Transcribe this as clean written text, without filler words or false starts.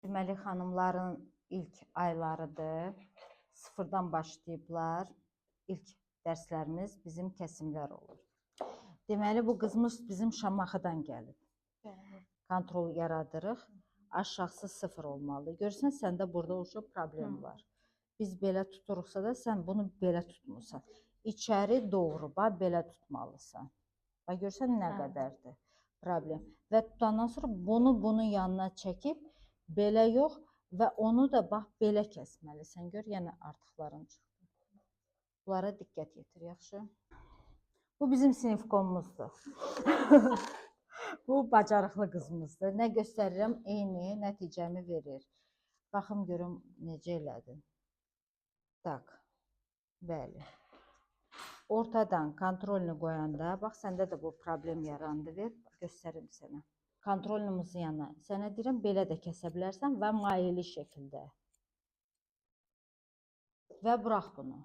Deməli, xanımların ilk aylarıdır. Sıfırdan başlayıblar. İlk dərslərimiz bizim kəsimlər olur. Deməli, bu qızımız bizim Şamaxıdan gəlib. Bəli. Kontrol yaradırıq. Aşağısı sıfır olmalıdır. Görürsən, səndə burada uşaq problem Hı. var. Biz belə tuturuqsa da sən bunu belə tutmusan. İçəri doğru, bax belə tutmalısan. Bax görürsən nə Hə. qədərdir problem. Və tutandan sonra bunu bunun yanına çəkib belə yox və onu da bax belə kəsməlisən. Gör, yenə artıqların çıxdı. Bunlara diqqət yetir, yaxşı? Bu bizim sinifkomumuzdur. Bu bacarıqlı qızımızdır. Nə göstərirəm, eyni nəticəmi verir. Baxım görüm necə elədin. Tak. Bəli. Ortadan kontrolünü qoyanda, bax səndə də bu problem yarandı. Ver, göstərim sənə. Kontrolümüzün yanına. Sənə deyirəm, belə də kəsə bilərsən və maili şəkildə. Və burax bunu.